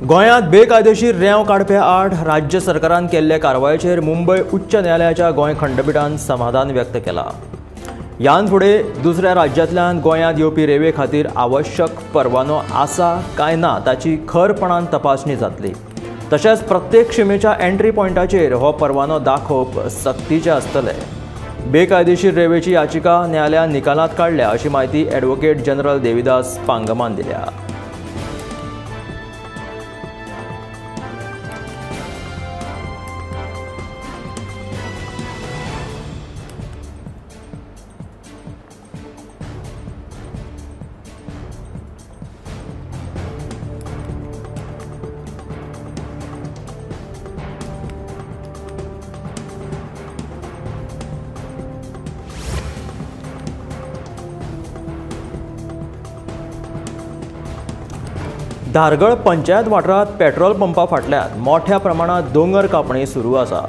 गोंयांत बेकायदेशीर रेंव काडप्या आड राज्य सरकारान केल्ले कारवायेचेर मुंबय उच्च न्यायालयाच्या गोंय खंडपिठान समाधान व्यक्त केलां. ह्यान फुडें दुसऱ्या राज्यांतल्यान गोंयांत येवपी रेंवे खातीर आवश्यक परवानो आसा काय ना ताची खरपणान तपासणी जातली. तशेंच प्रत्येक शिमेच्या एंट्री पॉयंटाचेर हो परवानो दाखोवप सक्तीचें आसतलें. बेकायदेशीर रेंवेची याचिका न्यायालयान निकालांत काडल्या अशी म्हायती ॲडव्होकेट जनरल देविदास पांगमान दिल्या. धारगळ पंचायत वाठारांत पेट्रोल पंपा फाटल्यान मोठ्या प्रमाणात दोंगर कापणी सुरू आसा.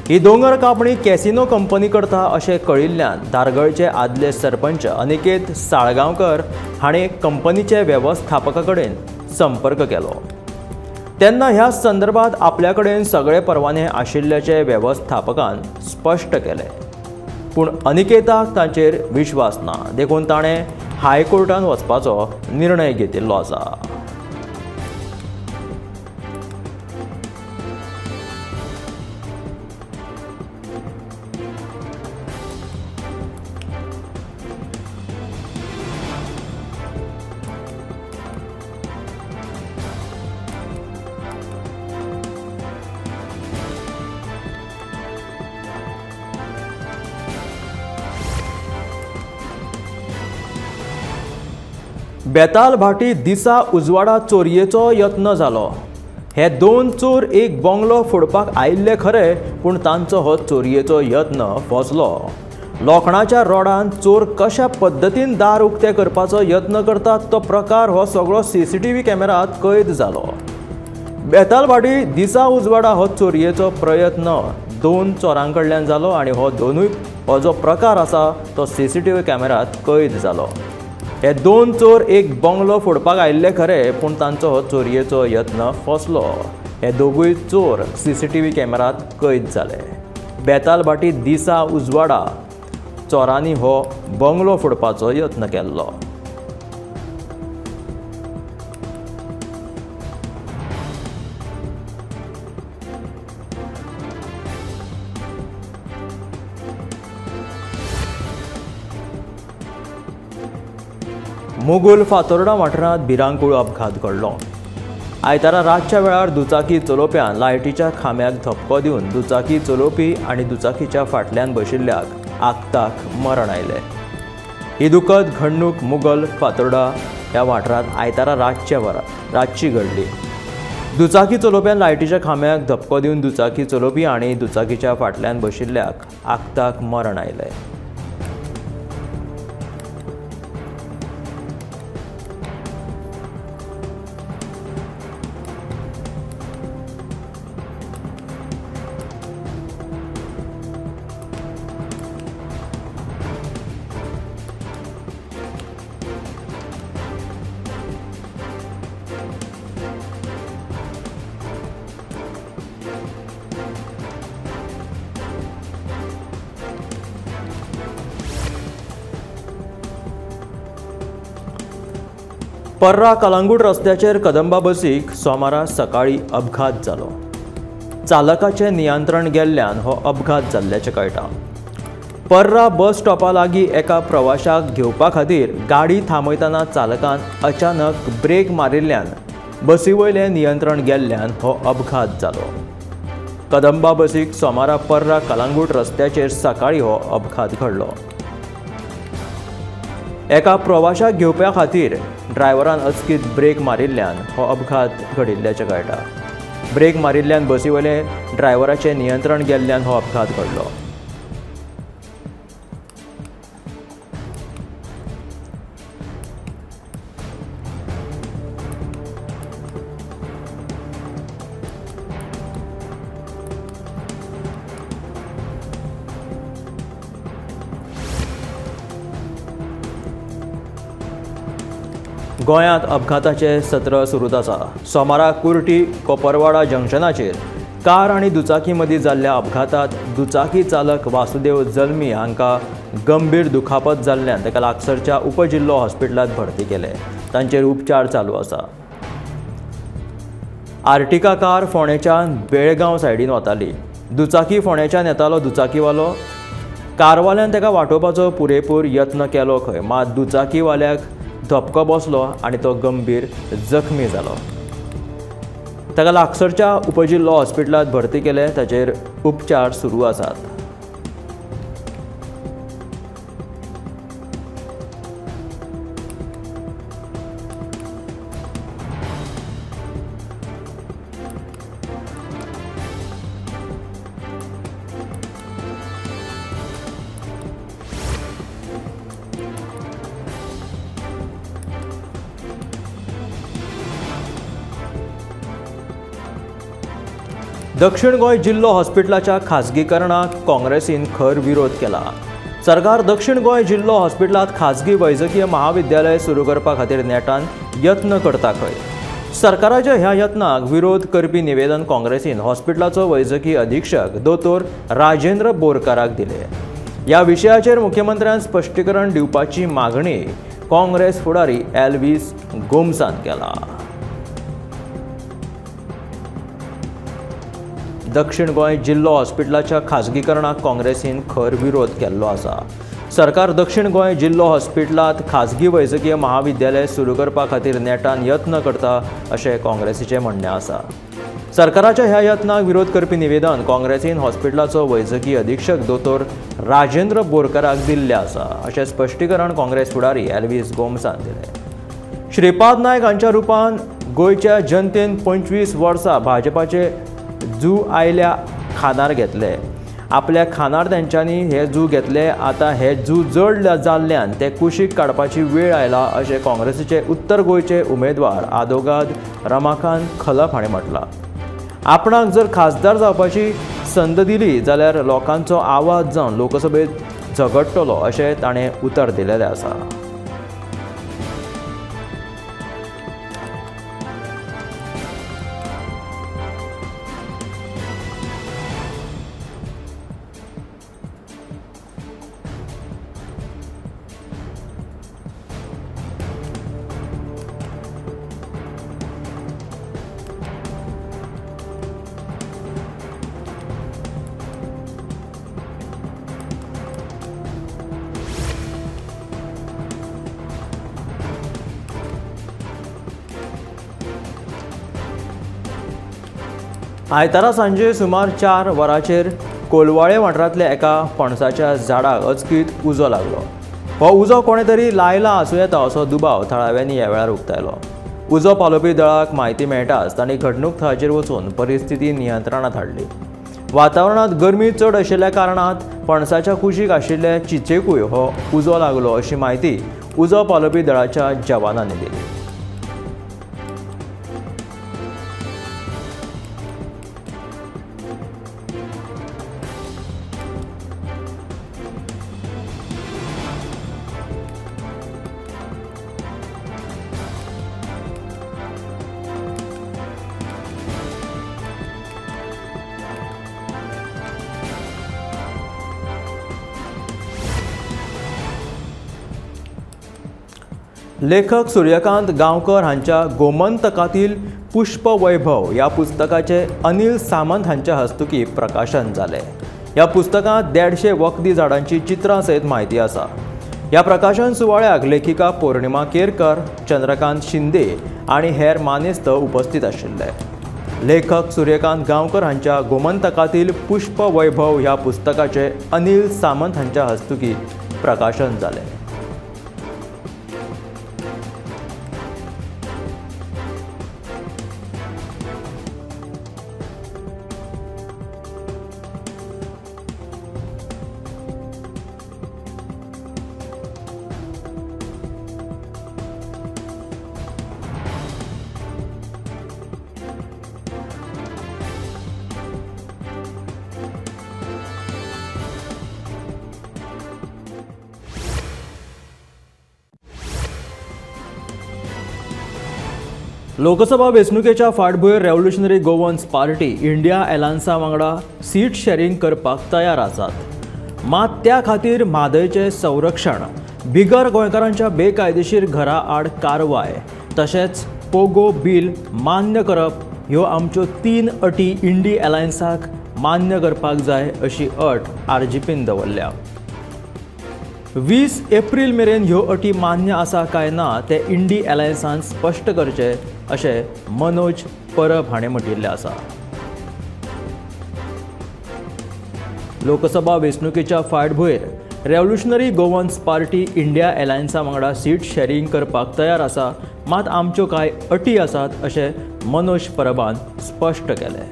ही दोंगर कापणी कॅसिनो कंपनी करता अशें कळिल्ल्यान धारगळचे आदले सरपंच अनिकेत साळगांवकर हाणें कंपनीचे वेवस्थापका कडेन संपर्क केलो. तेन्ना ह्या संदर्भात आपल्या कडेन सगळे परवाने आशिल्ल्याचे वेवस्थापकान स्पश्ट केलें. पूण अनिकेताक तांचेर विश्वास ना, देखून ताणें हायकोर्टान वचपाचो निर्णय घेतिल्लो आसा. बेतालभाटी दिसा उजवाडा चोरयेचो यत्न जालो. हे दोन चोर एक बंगलो फोडपाक आयिल्ले खरे, पूण तांचो हो चोरयेचो यत्न फसलो. लोखणाच्या रोडान चोर कशा पद्दतीन दार उक्तें करपाचो यत्न करतात तो प्रकार हो सगळो सीसीटीव्ही कॅमेरात कैद जालो. बेतालभाटी दिसा उजवाडा हो चोरयेचो प्रयत्न दोन चोरां कडल्यान जालो आनी हो दोनूय हो जो प्रकार आसा तो सीसीटीव्ही कॅमेरात कैद जालो. हे दोन चोर एक बंगलो फोडपाक आयिल्ले खरे, पूण तांचो हो चोरयेचो यत्न फसलो. हे दोगूय चोर सीसीटीव्ही कॅमेरात कैद जाले. बेतालभाटी दिसा उजवाडा चोरांनी हो बंगलो फोडपाचो यत्न केल्लो. मुगुल फातोर्डा वाठारांत भिरांकूळ अपघात घडलो. आयतारा रातच्या वेळार दुचाकी चलोवप्यान लायटीच्या खांब्याक धपको दिवन दुचाकी चलोवपी आनी दुचाकीच्या फाटल्यान बशिल्ल्याक आक्ताक मरण आयलें. ही दुखद घडणूक मुगल फातोर्डा ह्या वाठारांत आयतारा रातची घडली. दुचाकी चलोवप्यान लायटीच्या खांब्याक धपको दिवन दुचाकी चलोवपी आनी दुचाकीच्या फाटल्यान बशिल्ल्याक आक्ताक मरण आयलें. पर्रा कलांगूट रस्त्याचेर कदंबा बसीक सोमारा सकाळी अपघात जालो. चालकाचें नियंत्रण गेल्ल्यान हो अपघात जाल्ल्याचें कळटा. पर्रा बस स्टॉपा लागीं एका प्रवाशाक घेवपा खातीर गाडी थांबयतना चालकान अचानक ब्रेक मारिल्ल्यान बसी वयलें नियंत्रण गेल्ल्यान हो अपघात जालो. कदंबा बसीक सोमारा पर्रा कलांगूट रस्त्याचेर सकाळी हो अपघात घडलो. एका प्रवाशाक घेवपा खातीर ड्रायव्हरान अचकीत ब्रेक मारिल्ल्यान हो अपघात घडिल्ल्याचें कळटा. ब्रेक मारिल्ल्यान बसी वयलें ड्रायव्हराचें नियंत्रण गेल्ल्यान हो अपघात घडलो. गोंयांत अपघाताचे सत्र सुरूच आसा. सोमारा कुर्टी कोपरवाडा जंक्शनाचेर कार आनी दुचाकी मदीं जाल्ल्या अपघातांत दुचाकी चालक वासुदेव जल्मी हांकां गंभीर दुखापत जाल्ल्यान ताका लागसरच्या उपजिल्लो हॉस्पिटलांत भरती केले. तांचेर उपचार चालू आसा. आर्टिका कार फोंडेच्यान बेळगांव सायडीन वताली. दुचाकी फोंडेच्यान येतालो दुचाकीवालो. कारवाल्यान ताका वाटोवपाचो पुरेपूर यत्न केलो खंय, मात दुचाकीवाल्याक धपको बसलो आनी तो गंभीर जखमी जालो. ताका लागसरच्या उपजिल्लो हॉस्पिटलांत भरती केले. ताचेर उपचार सुरू आसात. दक्षिण गोंय जिल्लो हॉस्पिटलाच्या खाजगीकरणाक काँग्रेसीन खर विरोध केला. सरकार दक्षिण गोंय जिल्लो हॉस्पिटलांत खाजगी वैजकीय महाविद्यालय सुरू करपा खातीर नेटान यत्न करता खंय. सरकाराच्या ह्या यत्नाक विरोध करपी निवेदन काँग्रेसीन हॉस्पिटलाचो वैजकी अधीक्षक दोतोर राजेंद्र बोरकाराक दिले. ह्या विशयाचेर मुख्यमंत्र्यान स्पश्टीकरण दिवपाची मागणी काँग्रेस फुडारी एल्वीस गोम्सान केला. दक्षिण गोंय जिल्लो हॉस्पिटलाच्या खाजगीकरणाक काँग्रेसीन खर विरोध केल्लो आसा. सरकार दक्षिण गोंय जिल्लो हॉस्पिटलांत खाजगी वैजकीय महाविद्यालय सुरू करपा खातीर नेटान यत्न करता अशें काँग्रेसीचें म्हणणें आसा. सरकाराच्या ह्या यत्नाक विरोध करपी निवेदन काँग्रेसीन हॉस्पिटलाचो वैजकी अधीक्षक दोतोर राजेंद्र बोरकाराक दिल्लें आसा अशें स्पश्टीकरण काँग्रेस फुडारी एल्वीस गोम्सान दिलें. श्रीपाद नायक हांच्या रुपान गोंयच्या जनतेन 25 वर्सां भाजपाचे जू आयल्या खानार घेतले. आपल्या खानार तेंच्यांनी हे जू घेतले. आतां हे जू जड जाल्ल्यान ते कुशीक काडपाची वेळ आयला अशें काँग्रेसीचे उत्तर गोंयचे उमेदवार आदोगाद रमाकांत खलप हांणी म्हटलां. आपणाक जर खासदार जावपाची संद दिली जाल्यार लोकांचो आवाज जावन लोकसभेत झगडटलो अशें ताणें उतर दिलेलें आसा. आयतारा सांजे सुमार 4 वरांचेर कोलवाळे वाठारांतल्या एका पणसाच्या झाडाक अचकीत उजो लागलो. हो उजो कोणे तरी लायला आसूं येता असो दुबाव थळाव्यांनी ह्या वेळार उक्तायलो. उजो पालोवपी दळाक म्हायती मेळटाच तांणी घडणूक थळाचेर वचून परिस्थिती नियंत्रणांत हाडली. वातावरणांत गरमी चड आशिल्ल्या कारणान पणसाच्या कुशीक आशिल्ल्या चिचेकूय हो उजो लागलो अशी म्हायती उजो पालोवपी दळाच्या जवानांनी दिली. लेखक सूर्यकांत गांवकर हांच्या गोमंतकातील पुष्पवैभव ह्या पुस्तकाचे अनिल सामंत हांच्या हस्तुकी प्रकाशन जालें. ह्या पुस्तकांत 150 वखदी झाडांची चित्रां सयत म्हायती आसा. ह्या प्रकाशन सुवाळ्याक लेखिका पौर्णिमा केरकर, चंद्रकांत शिंदे आनी हेर मानेस्त उपस्थित आशिल्ले. लेखक सूर्यकांत गांवकर हांच्या गोमंतकातील पुष्पवैभव ह्या पुस्तकाचे अनिल सामंत हांच्या हस्तुकी प्रकाशन जालें. लोकसभा वेंचणुकेच्या फाटभुंयेर रेव्होल्युशनरी गोवन्स पार्टी इंडिया अलायन्सा वांगडा सीट शेअरिंग करपाक तयार आसात. मात त्या खातीर म्हादयचें संरक्षण, बिगर गोंयकारांच्या बेकायदेशीर घरा आड कारवाय तशेंच पोगो बील मान्य करप ह्यो आमच्यो 3 अटी इंडी अलायन्साक मान्य करपाक जाय अशी अट आरजीपीन दवरल्या. 20 एप्रील मेरेन ह्यो अटी मान्य आसा काय ना तें इंडी अलायन्सान स्पश्ट करचें अशें मनोज परब हाणें म्हटिल्लें आसा. लोकसभा वेंचणुकेच्या फाटभुंयेर रेव्होल्युशनरी गोवन्स पार्टी इंडिया अलायन्सा वांगडा सीट शेअरिंग करपाक तयार आसा, मात आमच्यो कांय अटी आसात अशें मनोज परबान स्पश्ट केलें.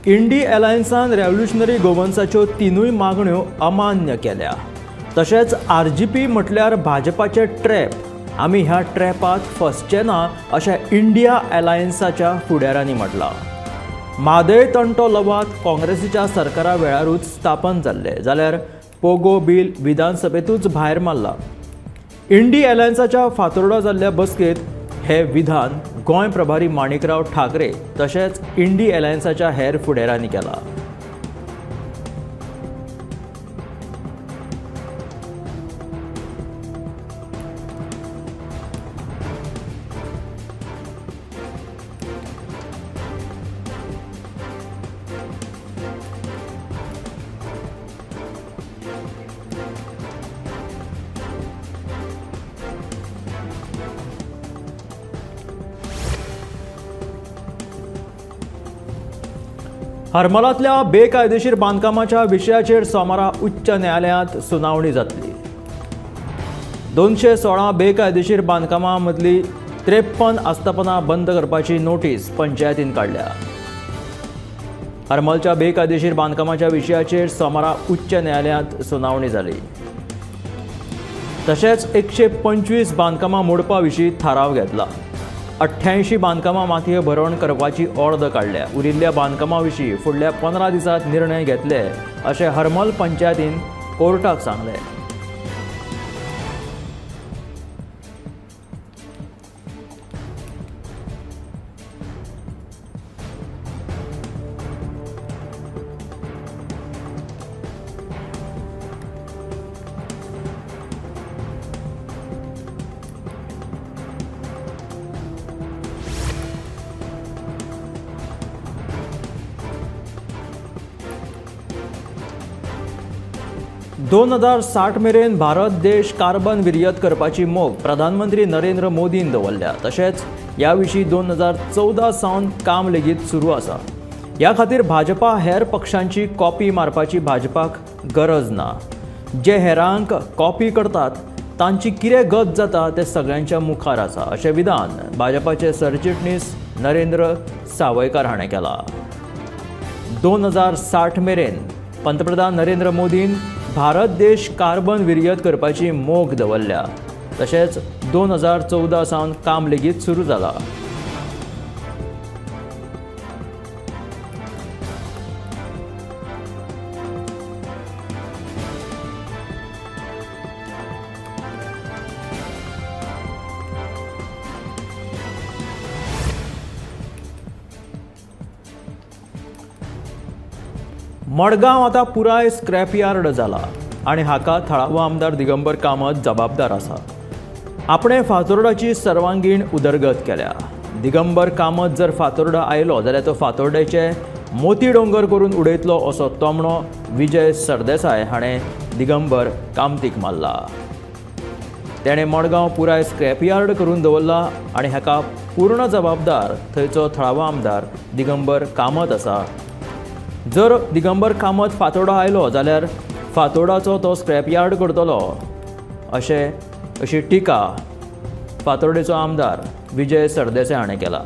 इंडी अलायन्सान रेव्होल्युशनरी गोवन्साच्यो 3 मागण्यो अमान्य केल्या. तशेंच आरजीपी म्हटल्यार भाजपाचे ट्रॅप, आमी ह्या ट्रॅपांत फसचे ना अशें इंडिया अलायन्साच्या फुडाऱ्यांनी म्हटलां. म्हादय तंटो लवाद काँग्रेसीच्या सरकारा वेळारूच स्थापन जाल्लें, जाल्यार पोगो बील विधानसभेंतूच भायर मारला. इंडी अलायन्साच्या फातोर्डा जाल्ल्या बसकेंत हे विधान गोंय प्रभारी माणिकराव ठाकरे तशेंच इंडी अलायन्साच्या हेर फुडाऱ्यांनी केलां. हरमलांतल्या बेकायदेशीर बांदकामाच्या विशयाचेर सोमारा उच्च न्यायालयांत सुनावणी जातली. 216 बेकायदेशीर बांदकामां मदली 53 आस्थापनां बंद करपाची नोटीस पंचायतीन काडल्या. हरमलच्या बेकायदेशीर बांदकामाच्या विशयाचेर सोमारा उच्च न्यायालयांत सुनावणी जाली. तशेंच 125 बांदकामां मोडपा विशीं थाराव घेतला. 88 बांदकामां मातये भरवण करपाची ऑर्द काडल्या. उरिल्ल्या बांदकामां विशीं फुडल्या 15 दिसांत निर्णय घेतले अशें हरमल पंचायतीन कोर्टाक सांगलें. दोन 2060 मेरेन भारत देश कार्बन विरयत करपाची मोख प्रधानमंत्री नरेंद्र मोदीन दवरल्या. तशेंच ह्या विशीं 2014 सावन काम लेगीत सुरू आसा. ह्या खातीर भाजपा हेर पक्षांची कॉपी मारपाची भाजपाक गरज ना. जे हेरांक कॉपी करतात तांची कितें गत जाता तें सगळ्यांच्या मुखार आसा अशें विधान भाजपाचे सरचिटणीस नरेंद्र सावयकार हाणें केलां. 2060 मेरेन पंतप्रधान नरेंद्र मोदीन भारत देश कार्बन विरयत करपाची मोख दवरल्या. तशेंच 2014 सावन काम लेगीत सुरू जाला. मडगांव आतां पुराय स्क्रॅप यार्ड जाला आनी हाका थळावो आमदार दिगंबर कामत जबाबदार आसा. आपणें फातोर्डाची सर्वांगीण उदरगत केल्या. दिगंबर कामत जर फातोर्डा आयलो जाल्यार तो फातोर्डेचे मोती डोंगर करून उडयतलो असो तोमणो विजय सरदेसाय हाणें दिगंबर कामतीक मारला. तेणें मडगांव पुराय स्क्रॅप यार्ड करून दवरला आनी हाका पूर्ण जबाबदार थंयचो थळावो आमदार दिगंबर कामत आसा. जर दिगंबर कामत फातोर्डा आयलो जाल्यार फातोर्डाचो तो स्क्रॅप यार्ड करतलो अशी टिका फातोर्डेचो आमदार विजय सरदेसाय हाणें केला.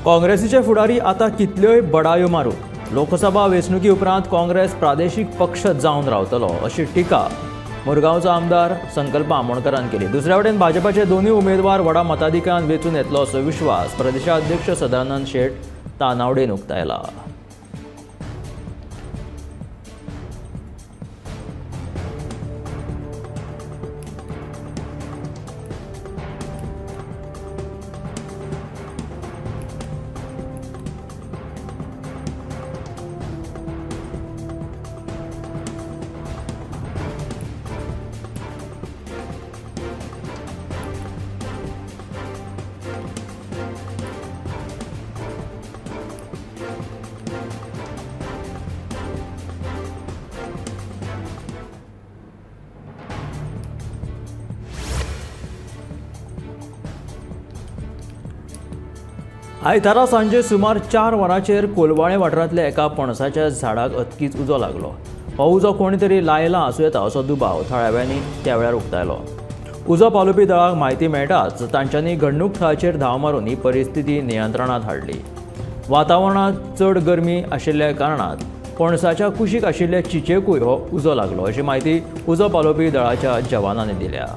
काँग्रेसीचे फुडारी आतां कितल्योय बडायो मारूं, लोकसभा वेंचणुकी उपरांत काँग्रेस प्रादेशीक पक्ष जावन रावतलो अशी टिका मुरगांवचो आमदार संकल्प आमोणकरान केली। दुसऱ्या वटेन भाजपाचे दोनूय उमेदवार व्हडा मताधिक्यान वेंचून येतलो असो विश्वास प्रदेशाध्यक्ष सदानंद शेट तानावडेन उक्तायला। आयतारा सांजे सुमार 4 वरांचेर कोलवाळे वाठारांतल्या एका पणसाच्या झाडाक अचकीत उजो लागलो। हो उजो कोणी तरी लायला आसूं येता असो दुबाव थळाव्यांनी त्या वेळार उक्तायलो। उजो पालोवपी दळाक म्हायती मेळटाच तांच्यांनी घडणूक थळाचेर धांव मारून ही परिस्थिती नियंत्रणांत हाडली। वातावरणांत चड गरमी आशिल्ल्या कारणान पणसाच्या कुशीक आशिल्ल्या चिचेकूय हो उजो लागलो अशी म्हायती उजो पालोवपी दळाच्या जवानांनी दिल्या।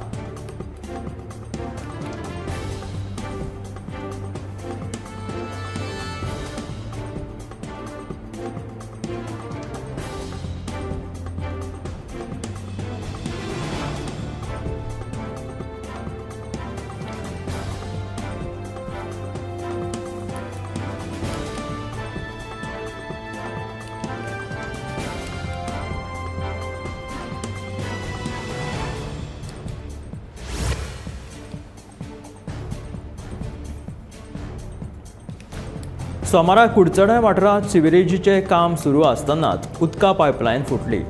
सोमारा कुडचडें वाठारांत सिवरेजीचें काम सुरू आसतनाच उदका पायपलायन फुटली।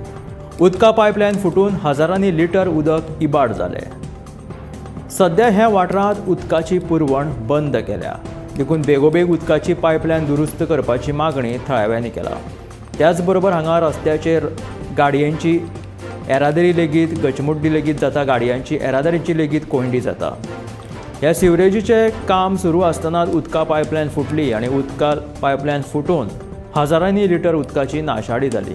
उदका पायपलायन फुटून हजारांनी लिटर उदक इबाड जालें। सद्या ह्या वाठारांत उदकाची पुरवण बंद केल्या देखून बेगोबेग उदकाची पायपलायन दुरुस्त करपाची मागणी थळाव्यांनी केला। त्याच बरोबर हांगा रस्त्याचेर गाडयांची येरादारी लेगीत गचमुड्डी लेगीत जाता, गाडयांची येरादारीची लेगीत कोंयडी जाता। ह्या सिवरेजीचें काम सुरू आसतना उदका पायपलायन फुटली आनी उदका पायपलायन फुटून हजारांनी लिटर उदकाची नाशाडी जाली।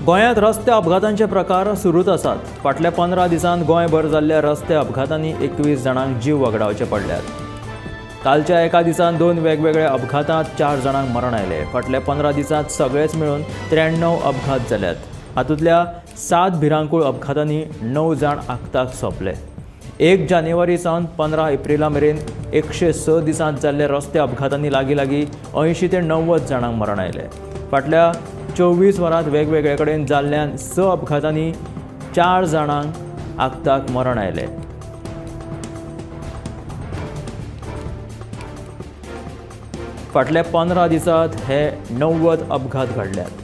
गोंयांत रस्ते अपघातांचे प्रकार सुरूच आसात। फाटल्या 15 दिसांत गोंयभर जाल्ल्या रस्ते अपघातांनी 21 जाणांक जीव वगडावचे पडल्यात। कालच्या एका दिसान 2 वेगवेगळ्या अपघातांत 4 जाणांक मरण आयलें। फाटल्या 15 दिसांत सगळेच मेळून 93 अपघात जाल्यात। हातूंतल्या 7 भिरांकूळ अपघातांनी 9 जाण आक्ताक सोंपले। 1 जानेवारी सावन 15 एप्रिला मेरेन 106 दिसांत जाल्ल्या रस्ते अपघातांनी लागीं लागीं 80 ते 90 जाणांक मरण आयलें। फाटल्या 24 वरांत वेगवेगळे कडेन जाल्ल्यान 6 अपघातांनी 4 जाणांक आक्ताक मरण आयलें। फाटल्या 15 दिसांत हे 90 अपघात घडल्यात।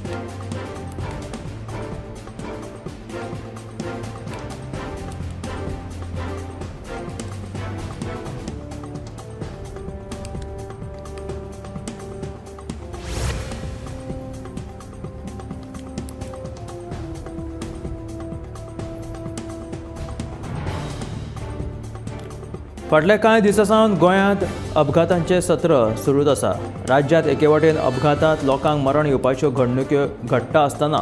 फाटल्या कांय दिसां सावन गोंयांत अपघातांचें सत्र सुरूच आसा। राज्यांत एके वटेन अपघातांत लोकांक मरण येवपाच्यो घडणुक्यो घडटा आसतना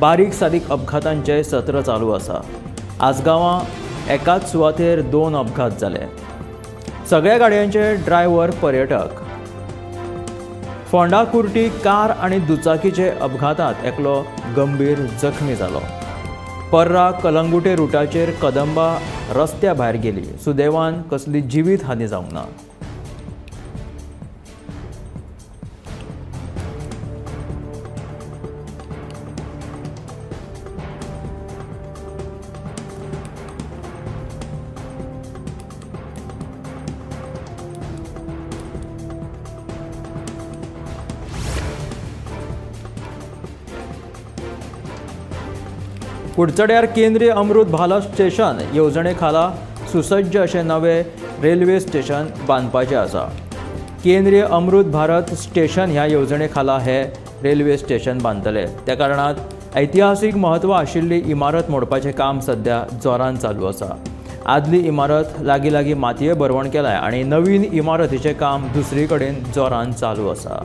बारीक सारीक अपघातांचें सत्र चालू आसा। आसगांवां एकाच सुवातेर 2 अपघात जाले। सगळ्या गाडयांचे ड्रायव्हर पर्यटक। फोंडा कुर्टी कार आनी दुचाकीचे अपघातांत एकलो गंभीर जखमी जालो। पर्रा कलंगुटे रुटाचेर कदंबा रस्त्या भायर गेली। सुदैवान कसली जिवीत हानी जावंक ना। कुडचड्यार केंद्रीय अमृत भारत स्टेशन येवजणे खाला सुसज्ज अशें नवें रेल्वे स्टेशन बांदपाचें आसा। केंद्रीय अमृत भारत स्टेशन ह्या येवजणे खाला हे रेल्वे स्टेशन बांदतले। त्या कारणान ऐतिहासीक म्हत्व आशिल्ली इमारत मोडपाचें काम सध्या जोरान चालू आसा। आदली इमारत लागीं लागीं मातये भरवण केल्या आनी नवीन इमारतीचें काम दुसरी कडेन जोरान चालू आसा।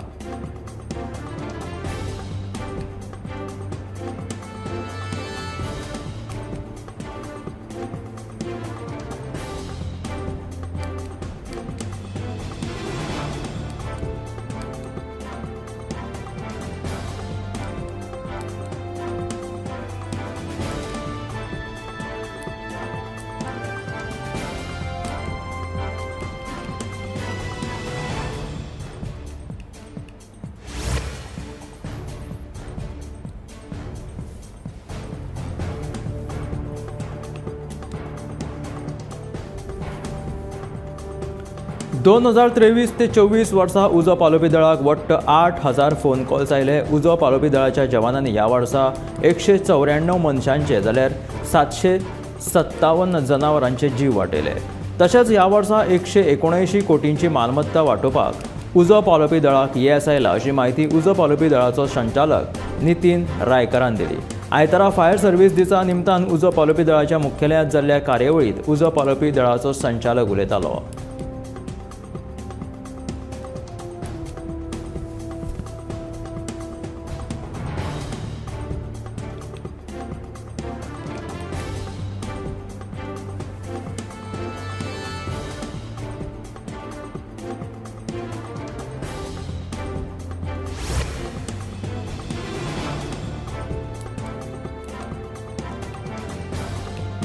दोन 2023 ते 24 वर्सा उजो पालोवपी दळाक वट्ट 8,000 फोन कॉल्स आयले। उजो पालोवपी दळाच्या जवानांनी ह्या वर्सा 194 मनशांचे जाल्यार 757 जनावरांचे जीव वाटयले। तशेंच ह्या वर्सा 179 कोटींची मालमत्ता वांटोवपाक उजो पालोवपी दळाक येस आयला अशी म्हायती उजो पालोवपी दळाचो संचालक नितीन रायकरान दिली। आयतारा फायर सर्व्हिस दिसा निमतान उजो पालोवपी दळाच्या मुख्यालयांत जाल्ल्या कार्यावळींत उजो पालोवपी दळाचो संचालक उलयतालो।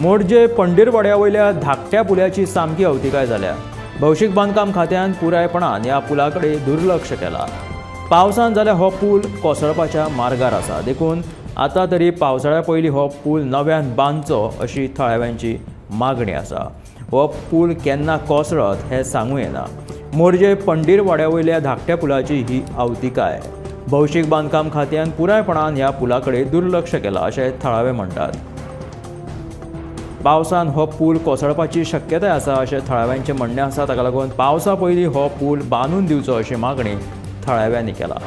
मोरजे पंडीरवाड्या वयल्या धाकट्या पुलाची सामकी अवतिकाय जाल्या। भौशीक बांदकाम खात्यान पुरायपणान ह्या पुला कडेन दुर्लक्ष केलां। पावसान जाल्यार हो पूल कोसळपाच्या मार्गार आसा, देखून आतां तरी पावसाळ्या पयलीं हो पूल नव्यान बांदचो अशी थळाव्यांची मागणी आसा। हो पूल केन्ना कोसळत हें सांगू येना। मोरजे पंडीरवाड्या वयल्या धाकट्या पुलाची ही अवतिकाय। भौशीक बांदकाम खात्यान पुरायपणान ह्या पुला कडेन दुर्लक्ष केलां अशें थळावे म्हणटात। पावसान हो पूल कोसळपाची शक्यताय आसा अशें थळाव्यांचें म्हणणें आसा। ताका लागून पावसा पयलीं हो पूल बांदून दिवचो अशी मागणी थळाव्यांनी केला।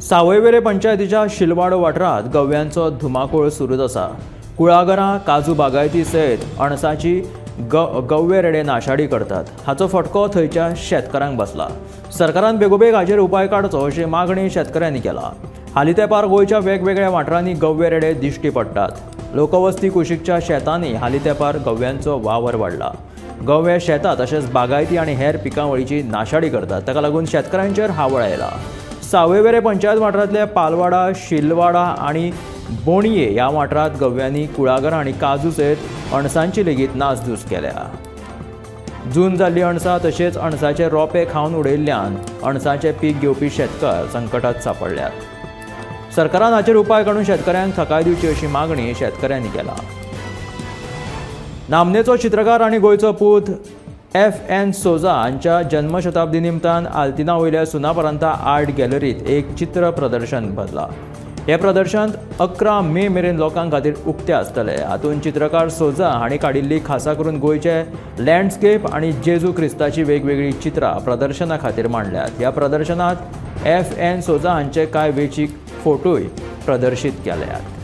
सावयवेरे पंचायतीच्या शिलवाडो वाठारांत गव्यांचो धुमाकूळ सुरूच आसा। कुळागरां, काजू बागायती सयत अणसाची गव्वे रेडे नाशाडी करतात। हाचो फटको थंयच्या शेतकारांक बसला। सरकारान बेगोबेग हाचेर उपाय काडचो अशी मागणी शेतकऱ्यांनी केला। हालीं तेंपार गोंयच्या वेगवेगळ्या वाठारांनी गव्वे रेडे दिश्टी पडटात। लोकवस्ती कुशीकच्या शेतांनी हालीं तेंपार गव्यांचो वावर वाडला। गव्वे शेतां तशेंच बागायती आनी हेर पिकावळीची नाशाडी करतात। ताका लागून शेतकऱ्यांचेर हावळ आयला। सावयवेरे पंचायत वाठारांतल्या पालवाडा, शिलवाडा आनी बोणये ह्या वाठारांत गव्यांनी कुळागरां आनी काजू सयत अणसांची लेगीत नासधूस केल्या। जून जाल्ली अणसां तशेंच अणसाचे रोपे खावन उडयल्ल्यान अणसाचें पीक घेवपी शेतकार संकटात सांपडल्यात। सरकारान हाचेर उपाय काडून शेतकऱ्यांक थाकाय दिवची अशी मागणी शेतकऱ्यांनी केला। नामनेचो चित्रकार आनी गोंयचो पूत एफ.एन. सोजा हांच्या जन्मशताब्दी निमतान आल्तिना वयल्या सुनापरांता आर्ट गॅलरीत एक चित्र प्रदर्शन भरला। हे प्रदर्शन 11 मे मेरेन लोकां खातीर उक्तें आसतलें। हातूंत चित्रकार सोजा हांणी काडिल्ली खासा करून गोंयचे लँडस्केप आनी जेजू क्रिस्ताची वेगवेगळीं चित्रां प्रदर्शना खातीर मांडल्यात। ह्या प्रदर्शनांत एफ.एन. सोजा हांचे कांय वेंचीक फोटोय प्रदर्शीत केल्यात।